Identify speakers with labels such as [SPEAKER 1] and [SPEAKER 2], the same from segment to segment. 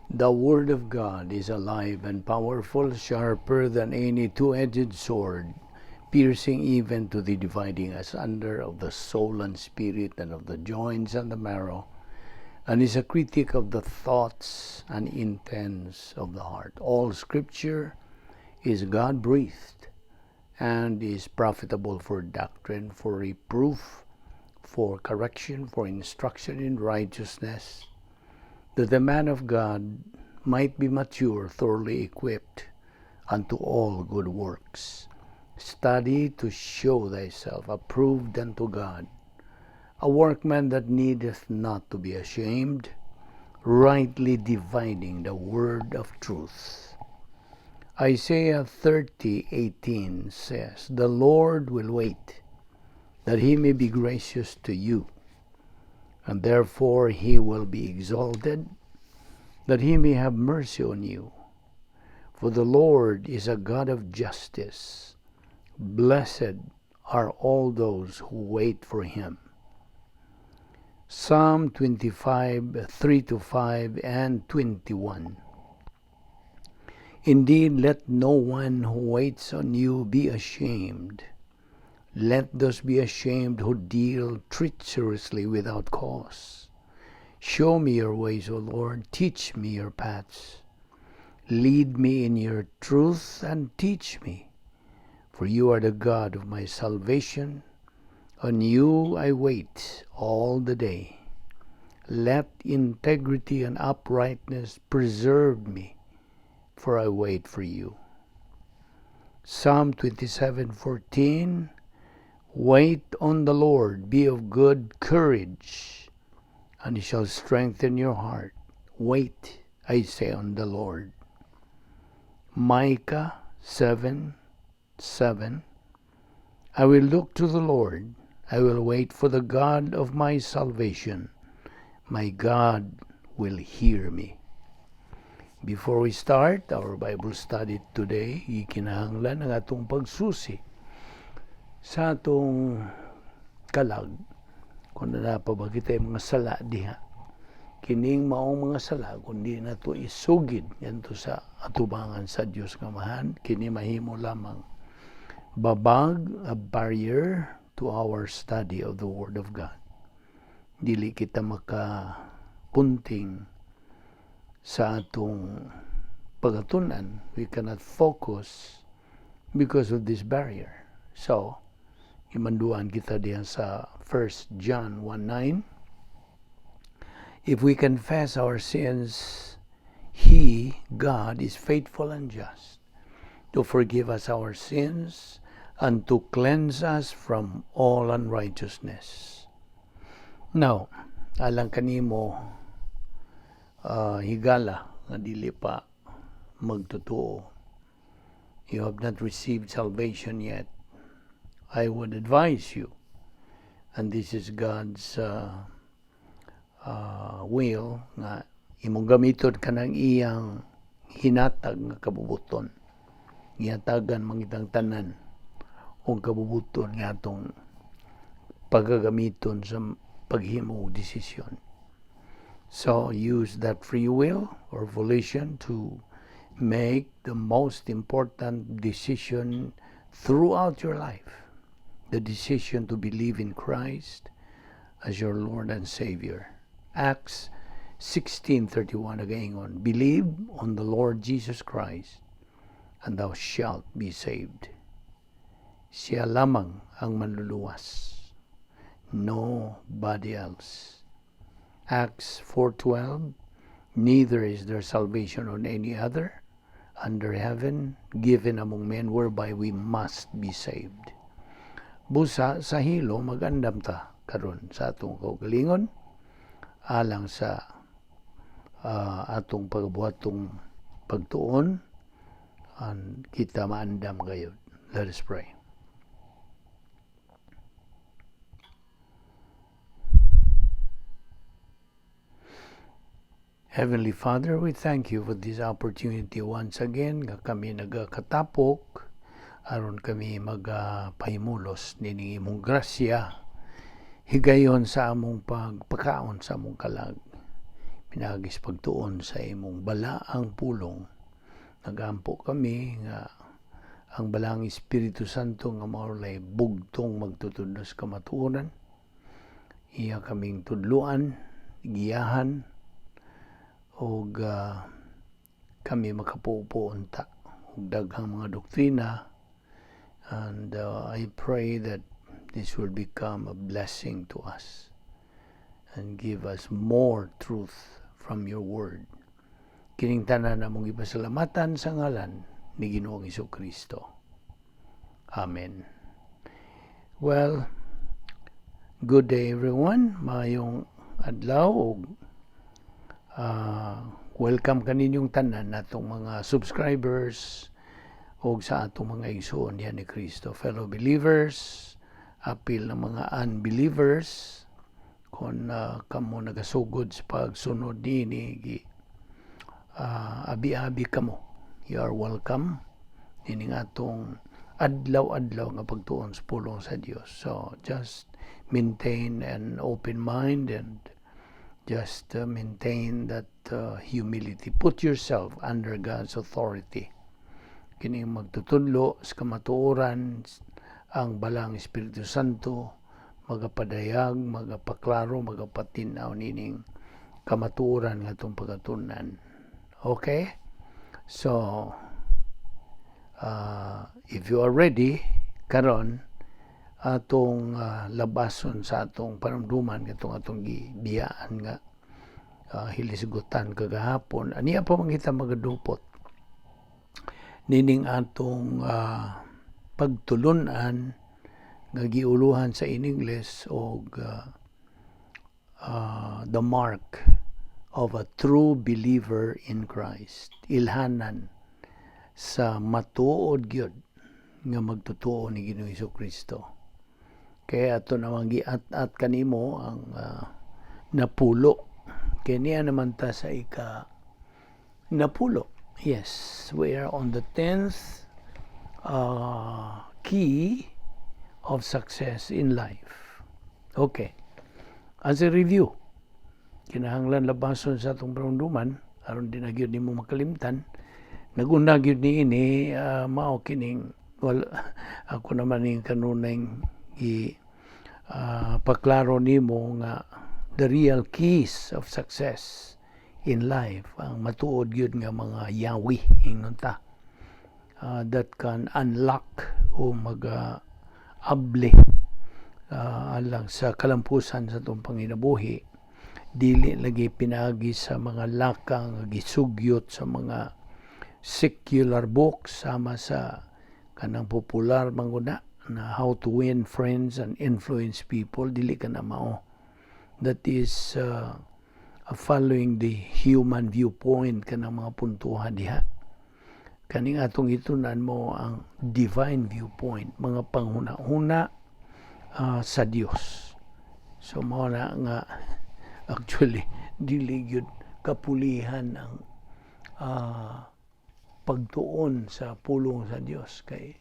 [SPEAKER 1] The Word of God is alive and powerful, sharper than any two-edged sword, piercing even to the dividing asunder of the soul and spirit and of the joints and the marrow, and is a critic of the thoughts and intents of the heart. All Scripture is God-breathed and is profitable for doctrine, for reproof, for correction, for instruction in righteousness, that the man of God might be mature, thoroughly equipped unto all good works. Study to show thyself approved unto God, a workman that needeth not to be ashamed, rightly dividing the word of truth. Isaiah 30:18 says, "The Lord will wait, that he may be gracious to you, and therefore he will be exalted, that he may have mercy on you. For the Lord is a God of justice. Blessed are all those who wait for him." Psalm 25, 3 to 5 and 21. Indeed, let no one who waits on you be ashamed. Let those be ashamed who deal treacherously without cause. Show me your ways, O Lord. Teach me your paths. Lead me in your truth and teach me. For you are the God of my salvation. On you I wait all the day. Let integrity and uprightness preserve me, for I wait for you. Psalm 27:14. Wait on the Lord, be of good courage, and he shall strengthen your heart. Wait, I say, on the Lord. Micah 7:7. I will look to the Lord. I will wait for the God of my salvation. My God will hear me. Before we start our Bible study today, ikinahanglan ang atong pagsusi sa atong kalag kung naa pa ba kita mga sala diha. Kining maong mga sala, kung di nato isugid ngadto sa atubangan sa Dios nga Amahan, kini mahimo lamang babag, a barrier to our study of the Word of God. Dili kita makapunting sa atong pagatunan. We cannot focus because of this barrier. So, imanduan kita diyan sa 1 John 1:9. If we confess our sins, He, God, is faithful and just to forgive us our sins and to cleanse us from all unrighteousness. Now, alang kanimo higala nga dili pa magtotoo, you have not received salvation yet, I would advise you, and this is God's will, nga imong gamiton kanang iyang hinatag nga kabubuton. Gihatagan man kitang tanan og kabubuton nga atong pagagamiton sa paghimo og desisyon. So use that free will or volition to make the most important decision throughout your life. The decision to believe in Christ as your Lord and Savior. Acts 16:31 nagaingon, "Believe on the Lord Jesus Christ and thou shalt be saved." Siya lamang ang manluluwas. Nobody else. Acts 4:12. Neither is there salvation on any other under heaven given among men whereby we must be saved. Busa sa hilo magandam ta karon sa atong kaugalingon alang sa atong pagbuhatong pagtuon and kita maandam gayud. Let us pray. Heavenly Father, we thank you for this opportunity once again nga kami nagakatapok aron kami magapahimulos nining imong grasya higayon sa among pagpakaon sa among kalag. Pinaagi sa pagtuon sa imong balaang pulong. Nagampo kami nga ang Balaang Espiritu Santo nga mao bugtong magtutudlo sa kamatuoran. Iya kaming tudluan, giyahan, og kami makapuo unta og daghang mga doktrina, and I pray that this will become a blessing to us and give us more truth from your word. Kining tanan among ipasalamatan sa ngalan ni Ginoong Kristo. Amen. Well, good day, everyone. Maayong adlaw ug welcome kaninyong tanan, natong mga subscribers ug sa atong mga igsuon diha ni Kristo, fellow believers, apil ng mga unbelievers. Kung kamo nagasugod sa pagsunod niini, gi abi-abi kamo, you are welcome ining atong adlaw-adlaw nga pagtuon sa pulong sa Dios. So just maintain an open mind and just maintain that humility. Put yourself under God's authority. Kining magtutudlo sa kamatuoran, ang Balaang Espiritu Santo, magapadayag, magapaklaro, magapatin-aw nining kamatuoran nga atong pagatunan. Okay? So, if you are ready, karon atong labason sa atong panumduman katong atong gibiyaan nga hilisgutan kagahapon. Aniya pa man kita magadupot nining atong pagtulunan nga giuluhan sa in English og "The Mark of a True Believer in Christ", ilhanan sa matuod gyud nga magtotoo ni Ginoong Kristo. Kaya ato namang giat-at kanimo ang napulo. Kaya niya naman ta sa ika napulo. Yes, we are on the 10th key of success in life. Okay. As a review, kinahanglan labason sa atong panumduman aron di na gyud nimo makalimtan. Naguna gyud ni ini mao kining, well, ako naman ning kanunay gi paklaro nimo nga the real keys of success in life, ang matuod gyud nga mga yawi, ingon ta, that can unlock o mag abli alang sa kalampusan sa atong panginabuhi, dili lagi pinaagi sa mga lakang nga gisugyot sa mga secular books, sama sa kanang popular manguna na How to Win Friends and Influence People. Dili ka na mao. That is following the human viewpoint kanang mga puntuhan diha. Kaning atong itunan mao ang divine viewpoint, mga panghuna-huna sa Dios. So mao na nga actually dili gyud kapulihan ang pagtuon sa pulong sa Dios kay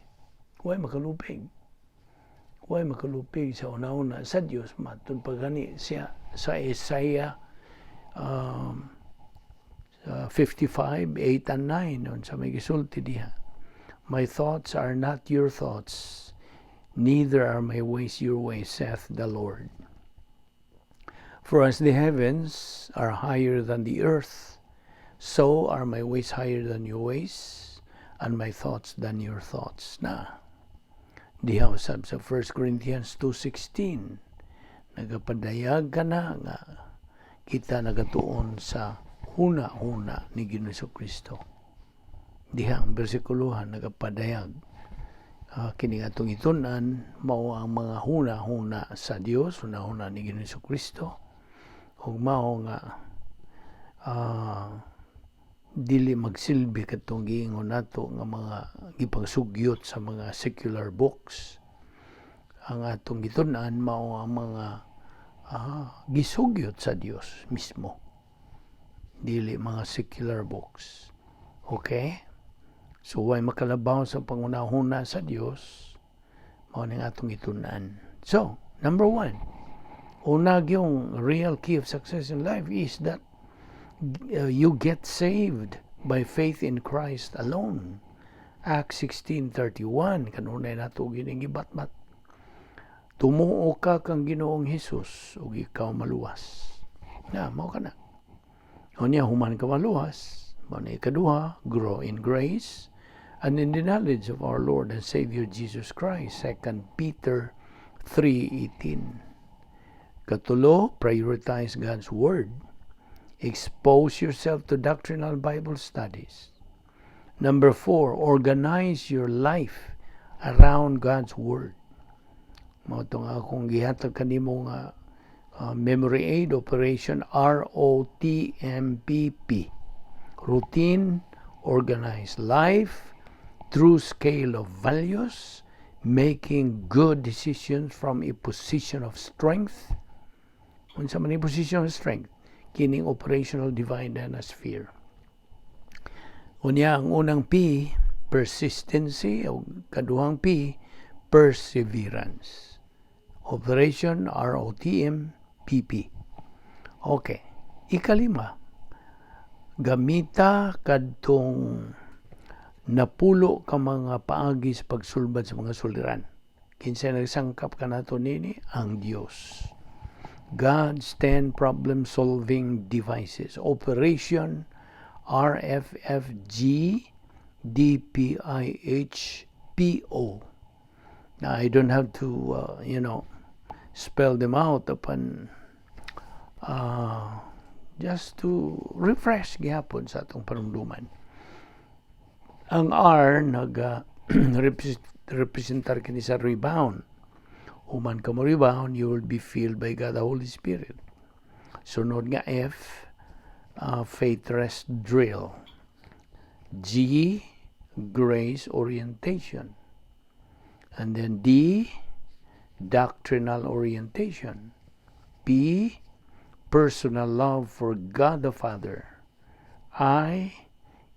[SPEAKER 1] way makalupig. Way makalupig sa una-una sa Dios matud pa gani siya sa Isaiah 55, 8 and 9, unsa may gisulti diha? "My thoughts are not your thoughts, neither are my ways your ways, saith the Lord. For as the heavens are higher than the earth, so are my ways higher than your ways, and my thoughts than your thoughts." Na diha usab sa 1 Corinthians 2:16, nagapadayag ka na nga kita nagatuon sa huna-huna ni Ginoong Kristo. Diha ang bersikulohan nagapadayag kini atong itun-an mao ang mga huna-huna sa Dios, huna-huna ni Ginoong Kristo, ug mao nga dili magsilbi katong giingon nato nga mga gipangsugyot sa mga secular books. Ang atong gitun-an mao ang mga gisugyot sa Dios mismo, dili mga secular books. Okay, so way makalabaw sa pangunahuna sa Dios. Mao ning atong itun-an. So number one, una yung real key of success in life is that You get saved by faith in Christ alone. Acts 16:31, kanunay nato gining gibatbat. Tumuo ka kang Ginoong Hesus ug ikaw maluwas. Na mao kana. Unya human ka maluwas, mao na ikaduha, grow in grace and in the knowledge of our Lord and Savior Jesus Christ. 2 Peter 3:18. Katulo, prioritize God's Word. Expose yourself to doctrinal Bible studies. Number four, organize your life around God's Word. Mao tong akong gihatag kanimo nga memory aid, Operation ROTMPP. Routine, organized life, true scale of values, making good decisions from a position of strength. Unsa man ang position of strength? Kining operational divine sphere. Unya ang unang P, persistency, o kaduhang P, perseverance. Operation ROTM PP. Okay. Ikalima, gamita kadtong napulo ka mga paagi sa pagsulbad sa mga suliran. Kinsa nagsangkap kanato nini? Ang Dios. God's 10 problem-solving devices. Operation RFFG DPIH PO. Now, I don't have to spell them out upon just to refresh gihapon sa atong panumduman. Ang R nag representar kini sa rebound. Human ka mo rebound, you will be filled by God the Holy Spirit. Sunod nga F, faith rest drill. G, grace orientation. And then D, doctrinal orientation. P, personal love for God the Father. I,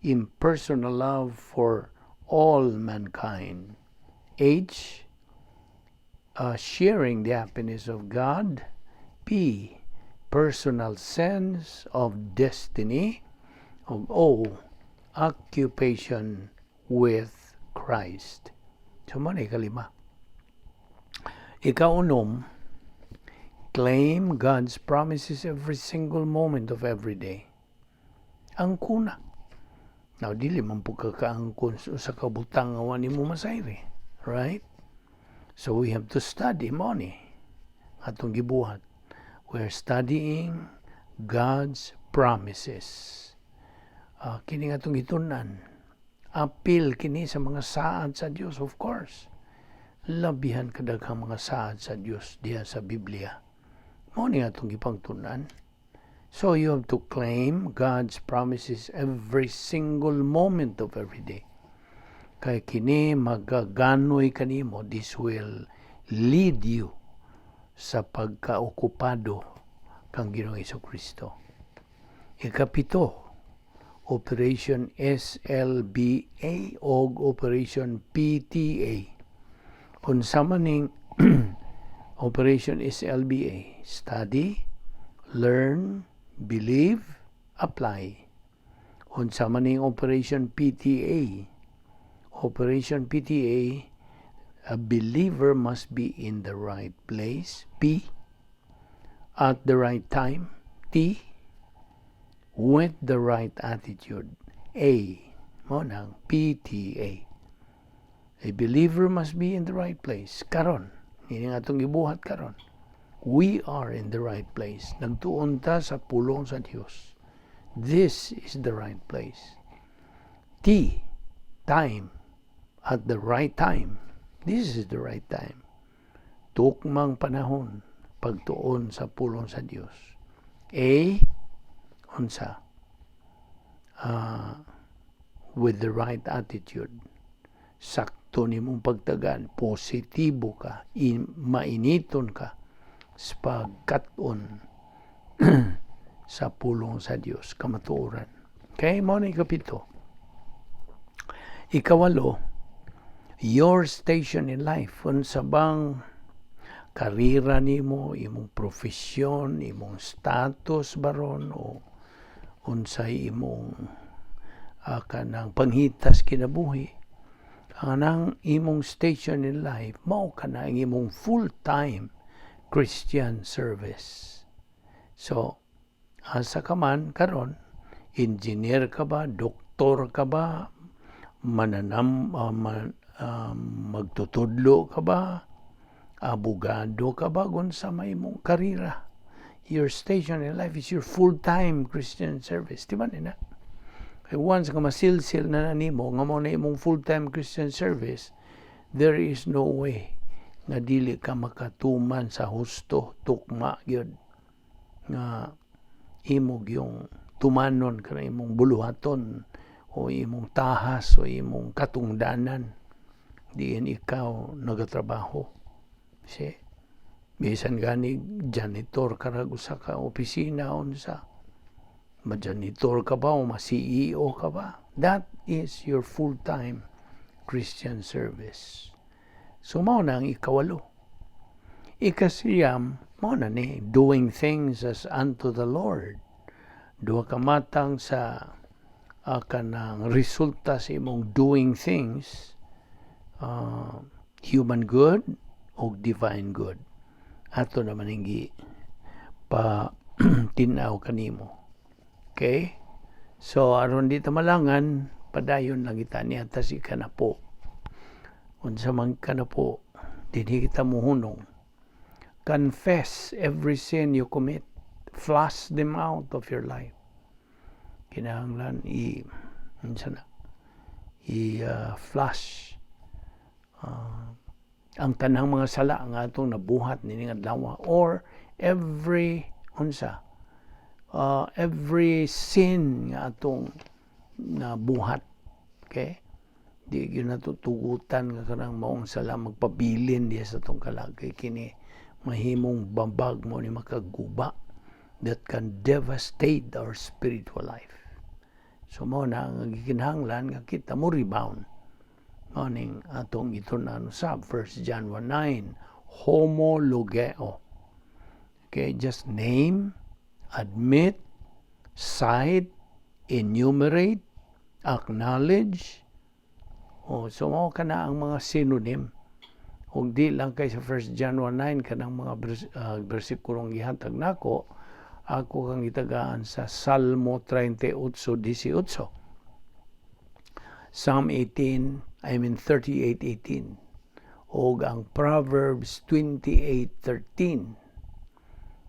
[SPEAKER 1] impersonal love for all mankind. H, sharing the happiness of God. P, personal sense of destiny. Ug O, occupation with Christ. So, mao na ikalima. Ikaunom, claim God's promises every single moment of every day. Angkona. Now, dili man pud ka kaangkon sa kabutang nga wa nimo masayri. Right? So we have to study money. Atong gibuhat. We're studying God's promises. Kini nga atong gitun-an. Apil kini sa mga saad sa Dios, of course. Labihan kadaghang mga saad sa Dios diha sa Biblia. Mao ni atong gipangtun-an. So you have to claim God's promises every single moment of every day. Kay kini magaganoy kanimo, this will lead you sa pagkaokupado kang Ginoong Kristo. Ikapito, Operation SLBA o Operation PTA. Unsa man ning Operation SLBA? Study, learn, believe, apply. Unsa man ning Operation PTA? Operation PTA, a believer must be in the right place, P, at the right time, T, with the right attitude, A. Mao nang PTA. A believer must be in the right place. Karon, ini nga atong gibuhat karon. We are in the right place. Nagtuon ta sa pulong sa Dios. This is the right place. T, time, at the right time. This is the right time. Tukmang panahon, pagtuon sa pulong sa Dios. A, unsa? With the right attitude. Sakto nimong pagtagan, positibo ka, mainiton ka sa pagkat-on sa pulong sa Dios, kamatuoran. Okay, mao na ikapito. Ikawalo, your station in life, unsa bang karera nimo, imong profesyon, imong status baron o Unsay imong kanang panghitas kinabuhi, ang imong station in life mao kana ang imong full-time Christian service. So asa ka man karon, engineer ka ba, doktor ka ba, mananam magtutudlo ka ba, abogado ka ba, unsa may imong karera, your station in life is your full-time Christian service. Di ba nina? Kay once nga masilsil na nimo nga mao na imong full-time Christian service, there is no way nga dili ka makatuman sa husto, tukma gyud nga imo yung tumanon kana imong buluhaton o imong tahas o imong katungdanan diin ikaw nagatrabaho. Si bisan gani janitor ka ra usa ka opisina, unsa, ma-janitor ka ba o ma-CEO ka ba, that is your full-time Christian service. So mao na ang ikawalo. Ikasiyam, mao na ni doing things as unto the Lord. Duha ka matang sa kanang resulta sa imong doing things, human good o divine good. Ato naman hindi pa tinaw kanimo. Okay? So aron di ta malangan, padayon lang kita niya tas ikanapo. Unsa man kanapo, dinhi kita muhunong. Confess every sin you commit. Flush them out of your life. Kinahanglan i unsa na i flush ang tanang mga sala nga atong nabuhat nining adlaw or every unsa every sin nga atong nabuhat. Okay, di gyud nato tugutan nga kanang maong sala magpabilin diha sa atong kalag, kay kini mahimong babag mo ni makaguba that can devastate our spiritual life. So mao na ang gikinahanglan nga kita mo rebound. Mao ning atong gitun-an usab, 1 John 1:9, homologeo. Okay, just name, admit, cite, enumerate, acknowledge. O, so mao kana ang mga synonym. Ug di lang kay sa 1 John 1:9 kanang mga versikulong gihatag nako, ako kang gitagaan sa Salmo 38:18. Psalm 18, I mean 38:18. Og ang Proverbs 28:13.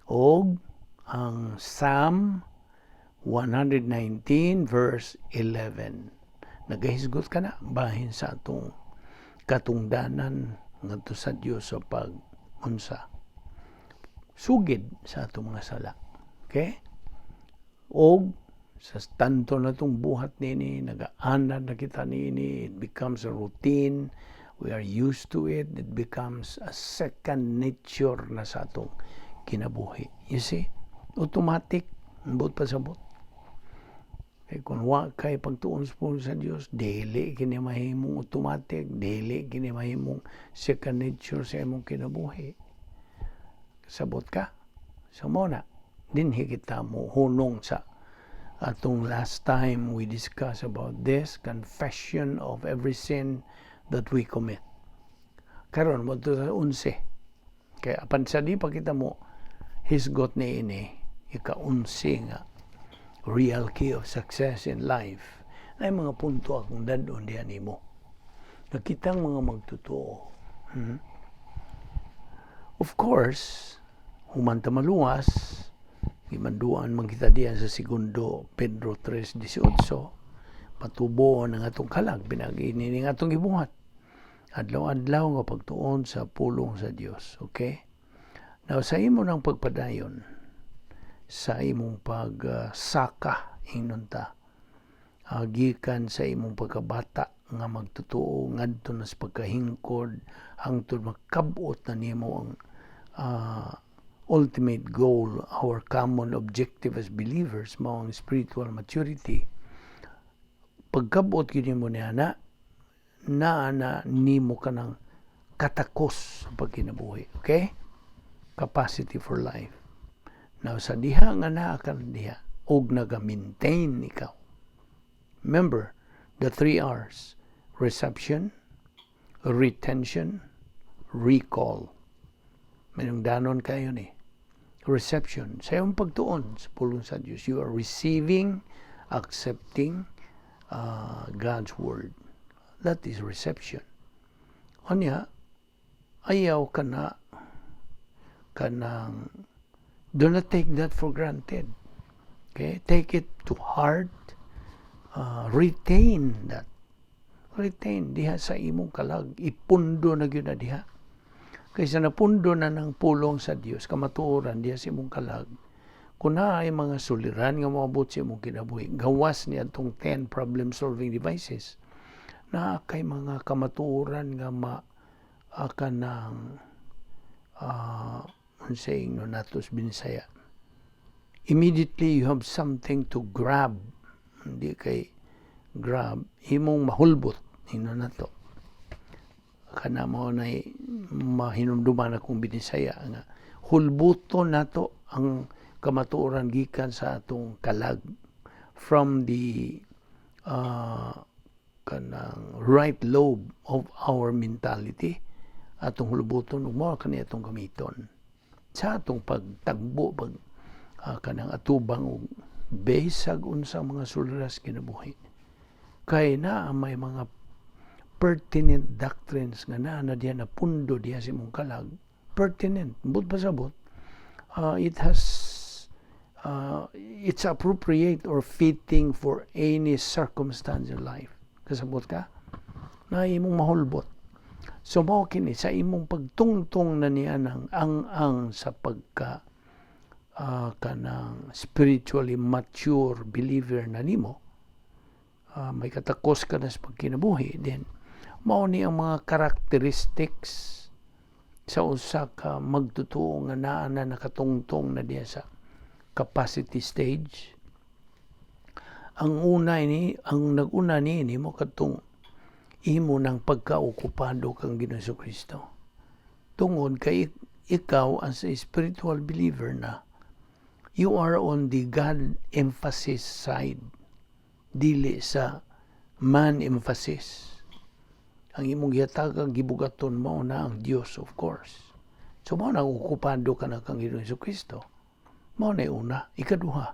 [SPEAKER 1] Og ang Psalm 119 verse 11. Nagahisgot ka na bahin sa atong katungdanan ngadto sa Dios sa pag unsa sugid sa atong mga sala. Okay? Og sa tanto na itong buhat nini, nag-aanad na kita nini, it becomes a routine, we are used to it, it becomes a second nature na sa atong kinabuhi. You see? Automatic, buot pasabot. Kay kung wa kay pagtuon sa Dios, dili kini mahimong automatic, dili kini mahimong second nature sa imong kinabuhi. Sabot ka? So mao na, dinhi kita mo hunong sa atong last time we discuss about this confession of every sin that we commit. Karon mo sa 11. Kaya apan sa di pa kita mo hisgot ni ini ika-11 nga real key of success in life, ay mga punto akong dad-on diha nimo. Nakitang mga magtotoo. Of course, human ta maluwas, gimanduan man kita diyan sa Segundo Pedro 3:18, patubo ang atong kalag pinaagi ning atong gibuhat. Adlaw-adlaw nga pagtuon sa pulong sa Dios, okay? Now sa imo nang pagpadayon sa imong pagsaka, ingnon ta, gikan sa imong pagkabata nga magtotoo ngadto na sa pagkahingkod hangtod makabot na nimo ang ultimate goal, our common objective as believers, mao ang spiritual maturity. Pagkabot gyud nimo niya na naa na nimo kanang katakos sa pagkinabuhi. Okay? Capacity for life. Now, sa diha nga naa ka diha, Ug naga-maintain ikaw. Remember the three R's: reception, retention, recall. Mahinungdanon kaayo ni. Reception. Sa iyong pagtuon sa pulong sa Diyos, you are receiving, accepting God's word. That is reception. Unya, ayaw ka na kanang, do not take that for granted. Okay? Take it to heart. Retain that. Retain diha sa imong kalag. Ipundo na gyud na diha. Kaysa napundo na ng pulong sa Dios, kamatuoran diha sa imong kalag, kung naay mga suliran nga moabot sa imong kinabuhi, gawas ni atong 10 problem solving devices, na kay mga kamatuoran nga ma kanang unsay ingnon nato sa Binisaya, immediately you have something to grab, hindi kay grab, imong mahulbot, ingnon nato, kana mao na mahinumduman akong Binisaya nga hulbuton nato ang kamatuoran gikan sa atong kalag, from the kanang right lobe of our mentality. Atong hulbuton ug mao kani atong gamiton sa atong pagtagbo, pag kanang atubang og bisag unsa mga suliras kinabuhi, kay naa may mga pertinent doctrines nga naa na diha, na pundo diha sa imong kalag. Pertinent, but pasabot, it's appropriate or fitting for any circumstance in life. Kasabot ka na imong mahulbot. So mao kini sa imong pagtungtong na niya ng ang-ang sa pagka kanang spiritually mature believer na nimo, may katakos ka na sa pagkinabuhi, then mao ni ang mga characteristics sa usa ka magtotoo nga naa na, nakatungtong na diya sa capacity stage. Ang una ini, ang nag-una ni mo kadtong imo ng pagkaokupado kang Ginoong Kristo. Tungod kay ikaw as a spiritual believer na, you are on the God emphasis side, dili sa man emphasis. Ang imong gihatagang gibugaton mao na ang Dios, of course. So mao na okupado ka na kang Ginoong Kristo. Mao na una. Ikaduha,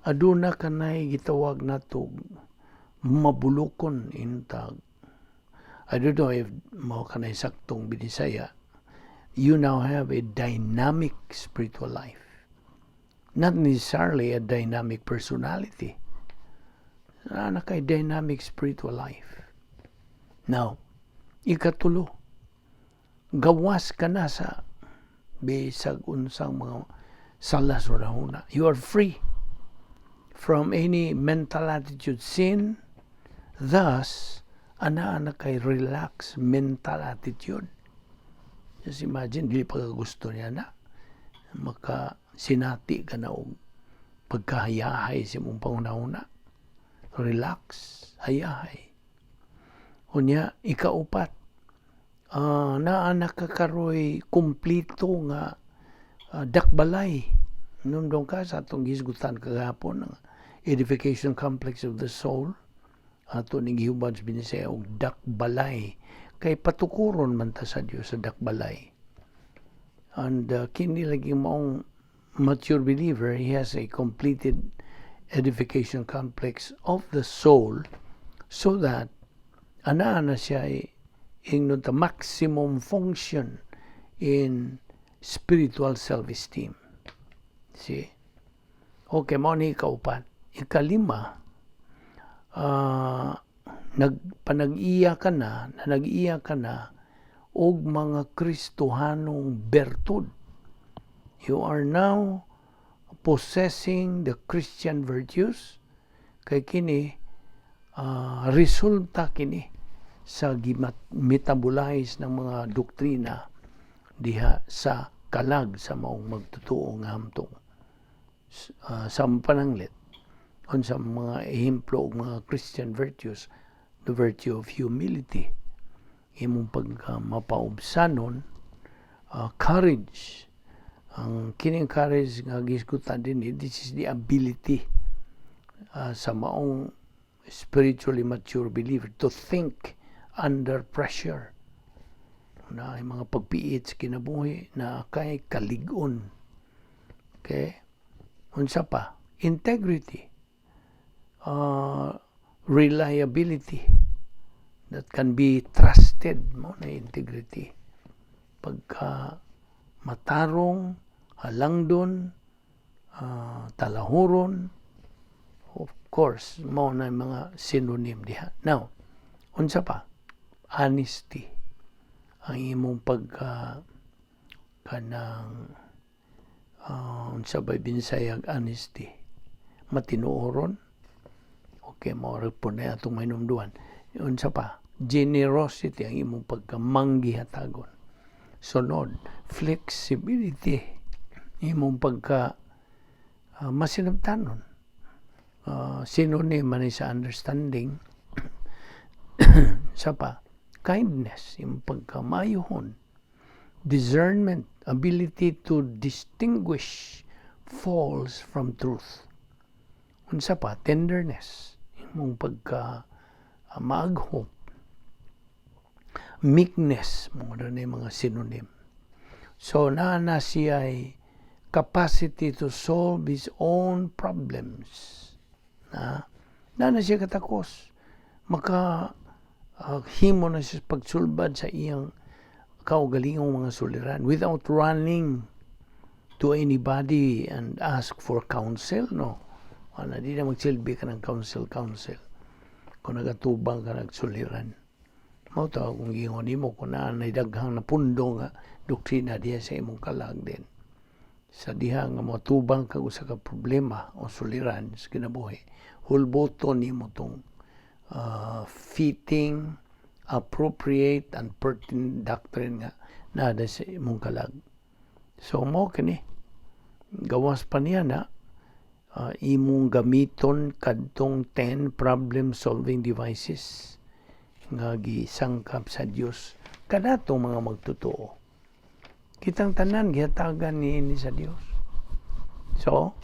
[SPEAKER 1] aduna kanay gitawag nato mabulokon intag. I don't know if mao kanay saktong Binisaya. You now have a dynamic spiritual life. Not necessarily a dynamic personality. Naa kay dynamic spiritual life. Now, ikatulo, gawas ka na sa bisag unsang mga salas o hunahuna. You are free from any mental attitude sin. Thus, ana na kay relax mental attitude. Just imagine, dili pa ka gusto niya na maka sinati ka na og pagkahayahay sa imong panghunahuna. Relax, hayahay. Unya, ikaupat, naa na ka karoy kumplito nga dakbalay. Nundong ka sa atong gisgutan kagahapon, ang edification complex of the soul, ato ning gihubad sa Binisaya og dakbalay, kay patukuron man ta sa Dios sa dakbalay. And kini lagi maong mature believer, he has a completed edification complex of the soul so that ana na siya ay ingnon ta maximum function in spiritual self-esteem. See? Okay, mao ni ikaupat. Ikalima, nagpanag-iya ka na, na nag-iya ka na og mga Kristohanong bertud. You are now possessing the Christian virtues, kay kini resulta kini sa gimetabolize ng mga doktrina diha sa kalag sa maong magtotoo nga hamtong. Sa pananglit unsa mga ehemplo og mga Christian virtues? The virtue of humility, imong pagka mapaubsanon, courage, Ang kining courage nga gisgutan din, this is the ability sa maong spiritually mature believer to think under pressure na ay mga pagpiit sa kinabuhi na kay kalig-on. Okay? Unsa pa? Integrity. Reliability that can be trusted mo na integrity. Pagka matarong, halangdon, talahuron, of course, mo na mga synonym diha. Now, unsa pa? Honesty. Ang imong pagka kanang unsa ba Binsayag honesty? Matinuoron. Okay, mao ra po na atong mainumduhan. Unsa pa? Generosity, ang imong pagkamanggihatagon. Sunod, flexibility, imong pagka masinabtanon. Synonym man ni sa understanding. Sa pa, kindness, imong pagkamayuhon. Discernment, ability to distinguish false from truth. Unsa pa, tenderness, imong pagka maaghop. Meekness, mao na yung mga synonym. So, naa na siya ay capacity to solve his own problems. Na na siya katakos. Maka himo na siya pagsulbad sa iyang kaugalingong mga suliran without running to anybody and ask for counsel, no? Wala, di na magsilbi ka ng counsel, counsel. Kung nagatubang ka nagsuliran. Mao to kung giingon nimo kung naa nay daghang napundo nga doktrina diha sa imong kalag din. Sa diha nga motubang kag usa ka problema o suliran sa kinabuhi, hulboton nimo tong fitting, appropriate and pertinent doctrine nga naa sa imong kalag. So mo kini gawas pa niya na imong gamiton kadtong 10 problem solving devices nga gisangkap sa Dios kanatong mga magtotoo. Kitang tanan gihatagan niini sa Dios. So,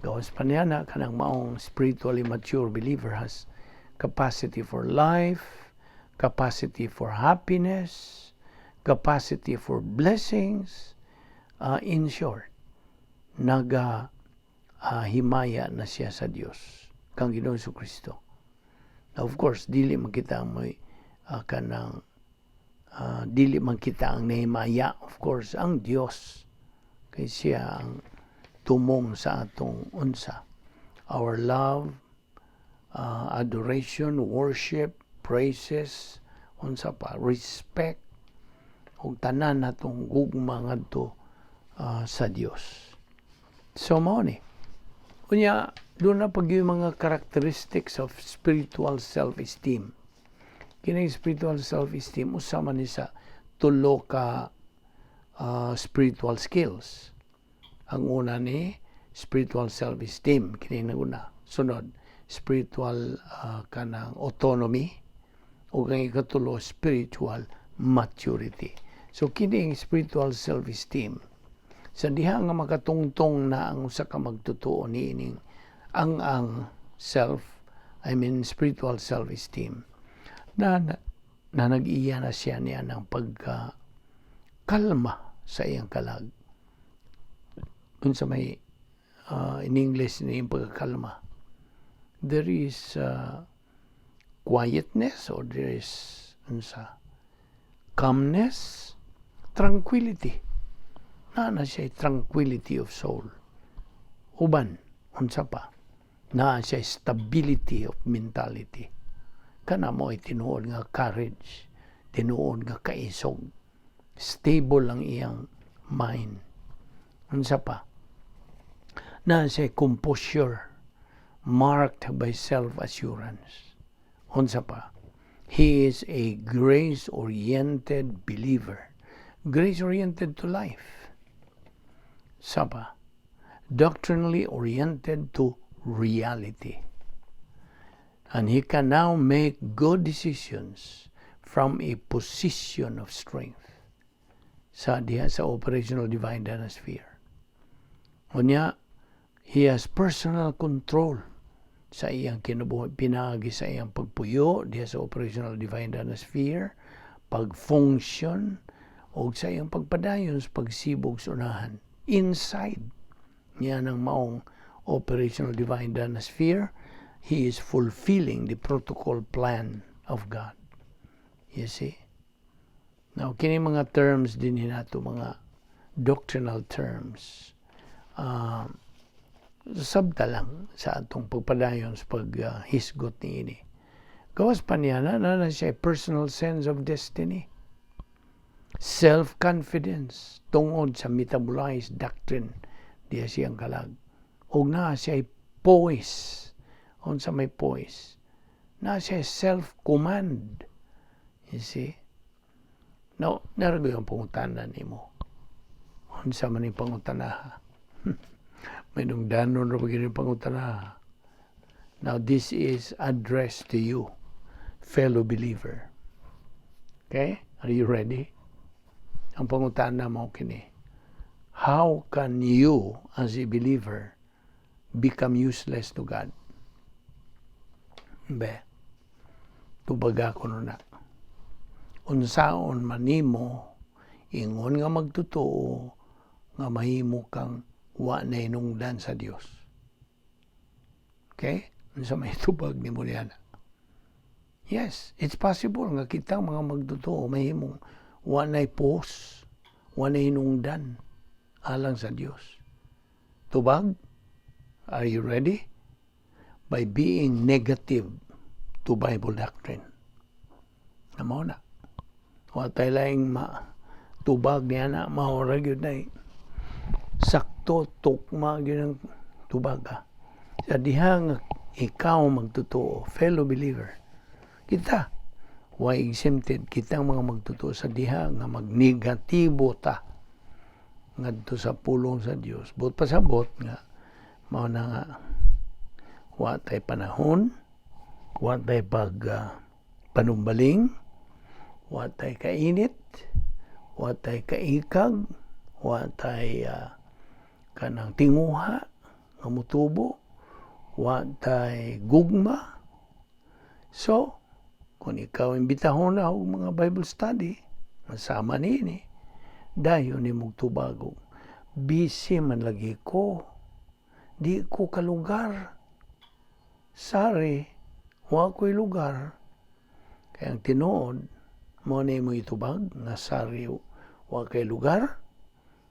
[SPEAKER 1] gawas pa niya na kanang maong spiritually mature believer has capacity for life, capacity for happiness, capacity for blessings. In short, naga himaya na siya sa Dios kang Ginoong Kristo. Now, of course, dili man kita ang may kanang dili man kita ang nahimaya, of course, ang Dios kay siya ang tumong sa atong unsa, our love, adoration, worship, praises, unsa pa, respect ug tanan natong gugma ngadto sa Dios. So mao ni. Unya duna pa gyud mga characteristics of spiritual self-esteem. Kini spiritual self-esteem usa man ni sa tulo ka spiritual skills. Ang una ni spiritual self-esteem, kini nang una. Sunod, spiritual kanang autonomy ug ang ikatulo, spiritual maturity. So kini ang spiritual self-esteem. Sa diha nga makatungtong na ang usa ka magtotoo niining ang self, I mean, spiritual self-esteem na nag-iya na siya niya ng pagka kalma sa iyang kalag. Unsa may in English ni yung pagkakalma? There is quietness or there is unsa, calmness, tranquility. Naa na siya tranquility of soul. Uban, unsa pa? Naa siya stability of mentality. Kana mo ay tinuod nga courage, tinuod nga kaisog. Stable ang iyang mind. Unsa pa? Naa siya composure marked by self-assurance. Unsa pa? He is a grace-oriented believer. Grace-oriented to life. Saba, doctrinally oriented to reality. And he can now make good decisions from a position of strength sa diha sa operational divine sphere. Unya, he has personal control sa iyang kinabuhi, pinaagi sa iyang pagpuyo diha sa operational divine dana sphere, pag-function, o sa iyang pagpadayon sa pagsibog sa unahan. Inside niya ng maong operational divine dana sphere, he is fulfilling the protocol plan of God. You see? Now, kini mga terms din nato, mga doctrinal terms. Sabta lang sa atong pagpadayon sa paghisgot niini. Gawas pa niya na, na siya personal sense of destiny. Self-confidence tungod sa metabolized doctrine diya siyang kalag. Og naa siya poise. Unsa may poise? Naa siya self-command. You see? Now, nargo yung pangutana nimo. Unsa man yung pangutana? May nungdanon ra ba yung pangutana? Now, this is addressed to you, fellow believer. Okay? Are you ready? Ang pangutana mo kini. How can you, as a believer, become useless to God? Be, tubaga ko na. Unsaon man nimo ingon nga magtotoo nga mahimo kang wa na hinungdan sa Dios? Okay? Unsa may tubag nimo niya? Yes, it's possible nga kitang mga magtotoo mahimong wa nay pos, wa na hinungdan alang sa Dios. Tubag? Are you ready? By being negative to Bible doctrine. Mao na. Wa tay laing ma tubag niya na, mao ra gyud na sakto, tukma gyud ang tubag ha. Sa diha nga ikaw magtotoo, fellow believer, kita, why exempted kitang mga magtotoo, sa diha nga magnegatibo ta ngadto sa pulong sa Dios. Buot pasabot nga mao na nga wa tay panahon, wa tay pag panumbaling, wa tay kainit, wa tay kaikag, wa tay kanang tinguha nga mutubo, wa tay gugma. So, kung ikaw imbitahon na og mga Bible study, masama niini, dayon nimong tubago. "Busy man lagi ko. Di ko kalugar. Sorry, wa ko'y lugar." Kaya ang tinuod, mo na mo itubag nga sorry, wa kay lugar,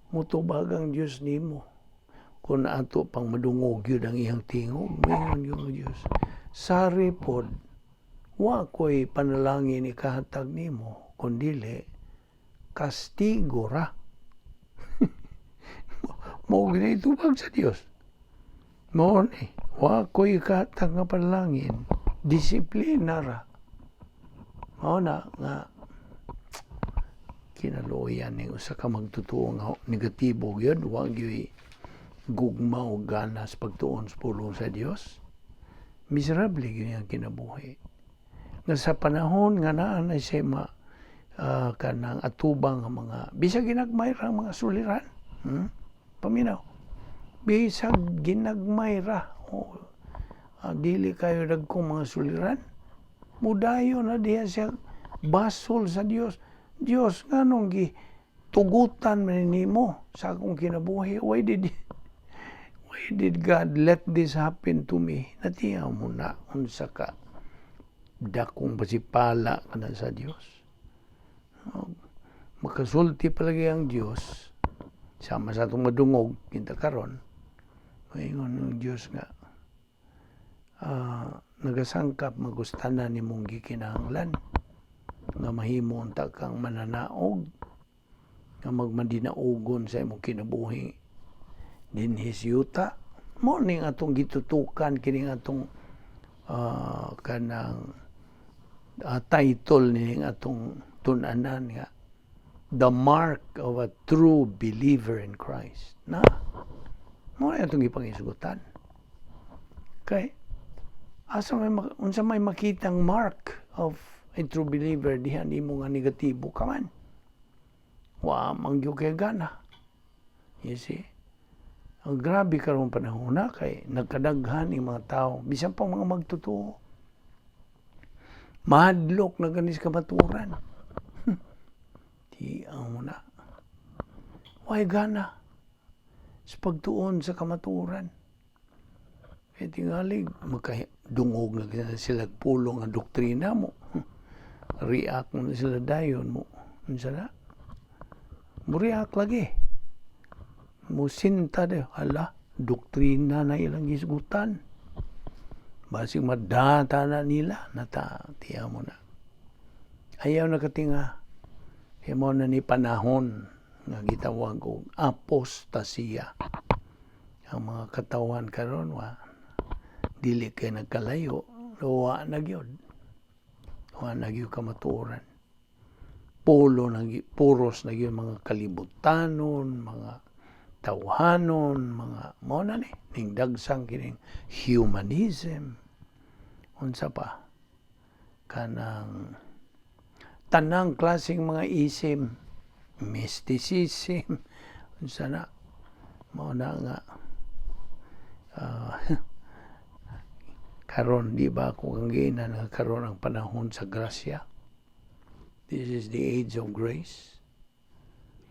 [SPEAKER 1] mutubag ang Dios nimo. Kung ato pang madungog yun ang iyang tingog, moingon yun ang Dios, "Sorry pod, wa ko'y panalangin ikahatag nimo, kundili kastigo ra." Mao gyud itubag sa Dios. Mao ni, wa ko'y ikahatag nga panalangin, disiplina ra. Mao na nga kinaluoyan ning usa ka magtotoo nga negatibo gyud, wa gyud gugma o gana sa pagtuon sa pulong sa Dios. Miserable gyud ang kinabuhi. Nga sa panahon nga naa na siya ma kanang atubang nga mga bisag ginagmay ra ang mga suliran. Paminaw. Bisag ginagmay ra. Oh, dili kayo dagkong mga suliran. Mudayo na diha siya basol sa Dios. "Dios, nganong gi tugutan man nimo sa akong kinabuhi? Why did God let this happen to me?" Natiyaw mo na unsa ka dakong pasipala ka na sa Dios. Oh, makasulti palagi ang Dios sama sa atong madungog kinta karon. Maingon ang Dios nga nagasangkap magustanan nimong gikinahanglan nga mahimo unta kang mananaog nga magmadinaugon sa imong kinabuhi dinhi sa yuta. Mo ning atong gitutukan kining atong kanang title ning atong tun-anan nga "The Mark of a True Believer in Christ" na mo na atong gipangisgutan kay asa may unsa may makitang mark of a true believer diha nimo nga negatibo ka man, wa man gyud kay gana, you see? Ang grabe karong panahon na kay nagkadaghan yung mga tao, bisan pa mga magtotoo. Mahadlok na ganis kamatuoran. Di ang na. Way gana sa pagtuon sa kamatuoran. Eh tingali, magkadungog na sila pulong ang doktrina mo. React mo na sila dayon mo. Unsa na? Mo react lagi. Musinta de, hala, doktrina na ilang gisgutan. Basig madata na nila, nata, tiya mo na. Ayaw na katinga. Kaya mo na ni panahon nga gitawag og apostasiya. Ang mga katawan karon wa dili kay nagkalayo, wa na gyud. Wa na gyud kamatuoran. Polo na puros na gyud mga kalibutanon, mga tawhanon, mga mao na ni ning dagsang kining humanism. Unsa pa? Kanang tanang klaseng mga ism, mysticism, unsa na, mao na nga karon di ba ako kang giinan nga karon ang panahon sa grasya? This is the age of grace.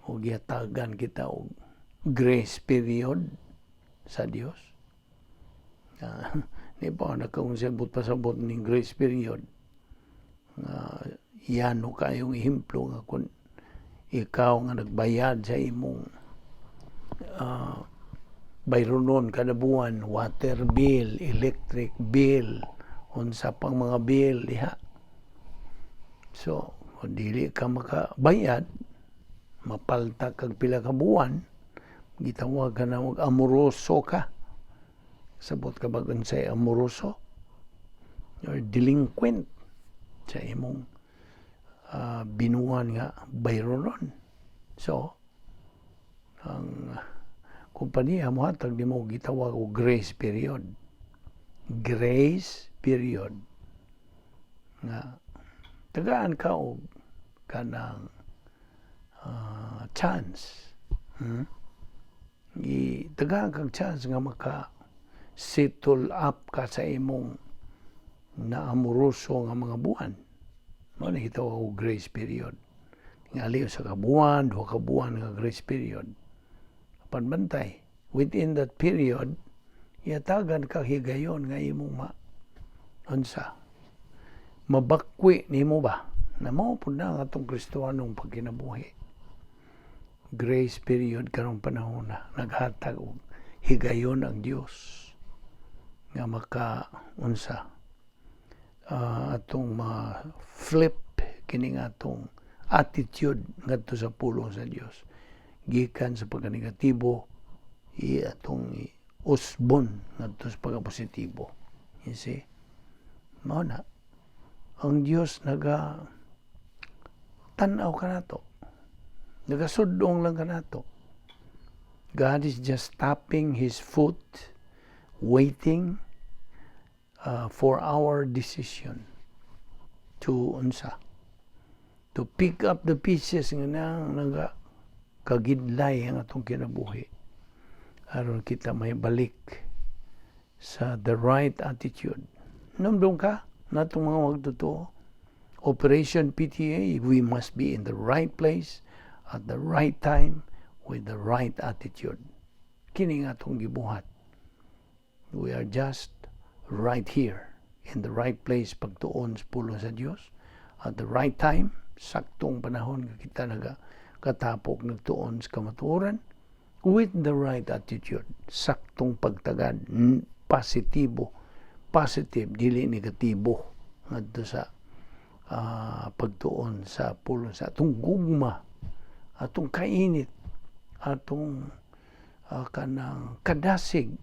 [SPEAKER 1] O gihatagan kita og grace period sa Dios. Di ba nagkausabot pasabot ning grace period? Nga yano kayong ehemplo nga kung ikaw nga nagbayad sa imong bayronon kada buwan, water bill, electric bill, unsa pang mga bill diha. So, kung dili ka makabayad, mapalta kag pila ka buwan, gitawag ka na og amoroso ka. Sabot ka ba unsay amoroso? You're delinquent sa imong binuan nga bayronon. So, ang kompanya mohatag nimo gitawag og grace period. Grace period nga tagaan ka og kanang chance. I tagaan kag chance nga maka settle up ka sa imong naamoroso nga mga buwan. Mao na gitawag og grace period. Tingali sa ka buwan, 2 ka buwan nga grace period. Panbantay, within that period, yatagan ka higayon nga imong ma unsa mabakwi nimo ba na mao pud na ang atong Kristohanong pagkinabuhi. Grace period karong panahon na naghatag og higayon ang Dios nga maka unsa atong ma-flip kining atong attitude ngadto sa pulong sa Dios gikan sa pagkanegatibo i atong usbon ngadto sa pagkapositibo. You see, mao na ang Dios naga tan-aw kanato, nagasudong lang kanato. God is just tapping His foot, waiting for our decision to unsa, to pick up the pieces nga na naga kagidlay ang atong kinabuhi aron kita may balik sa the right attitude. Namdong ka natong mga magtotoo. Operation PTA, we must be in the right place at the right time with the right attitude. Kini nga atong gibuhat. We are just right here in the right place pagtuon sa pulong sa Dios at the right time, saktong panahon nga kita naga katapok nagtuon sa kamatuoran with the right attitude, saktong pagtagad, positibo, positive, dili negatibo ngadto sa pagtuon sa pulong sa atong gugma, atong kainit, atong kanang kadasig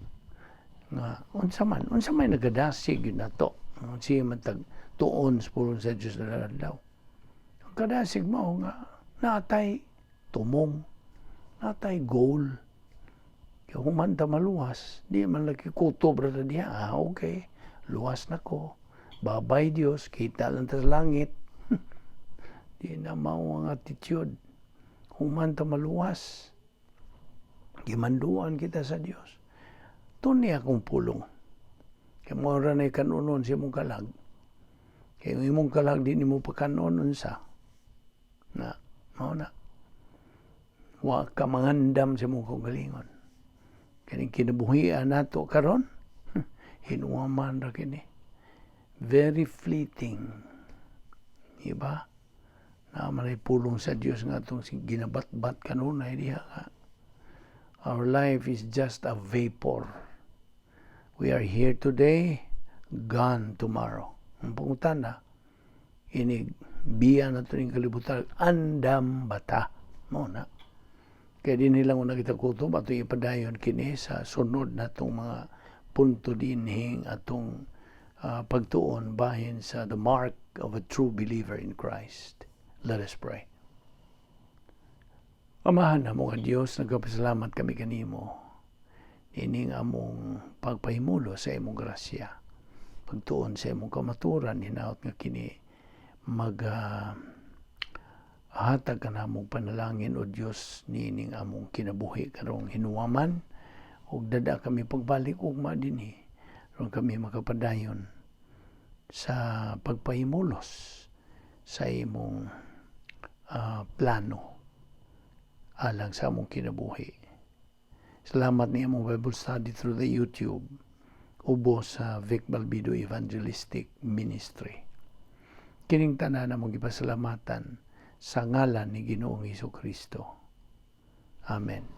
[SPEAKER 1] nga unsa man nagadasig yun nato siya man tag tuon sa pulong sa Dios na adlaw. Ang kadasig mao nga natay tumong, natay goal. Kaya human ta maluwas, di man lagi kutob ra ta diha. Ah, okay, luwas na ko, babay Dios, kita lang ta sa langit. Di na mao ang attitude. Human ta maluwas, Gimanduan kita sa Dios. Tuni akong pulong. Kay mao ra na kanunon sa imong kalag. Kay yung imong kalag di nimo pakanon, unsa? Na, mao na. Wa ka mangandam sa imong kaugalingon. Kaning kinabuhian nato karon, hinuwaman ra kini. Very fleeting. Diba? Na man pulong sa Dios nga atong ginabatbat kanunay diha nga our life is just a vapor. We are here today, gone tomorrow. Ang pangutana, inig biya na ito ng kalibutan, andam bata. Mao na. Kaya dinhi lang una kita kutob, atong ipadayon kini sa sunod na itong mga punto dinhing atong pagtuon bahin sa the mark of a true believer in Christ. Let us pray. Amahan namo nga Dios, nagpasalamat kami kanimo ining among pagpahimulo sa imong grasya. Pagtuon sa imong kamaturan, hinaot nga kini mag hatag ka namong panalangin, o Dios, niining among kinabuhi karong hinuwaman ug dada kami pagbalik ugma dinhi aron kami makapadayon sa pagpahimulos sa imong plano alang sa among kinabuhi. Salamat ni among Bible study through the YouTube ubos sa Vic Balbido Evangelistic Ministry. Kining tanan among gipasalamatan sa ngalan ni Ginoong Hesus Kristo. Amen.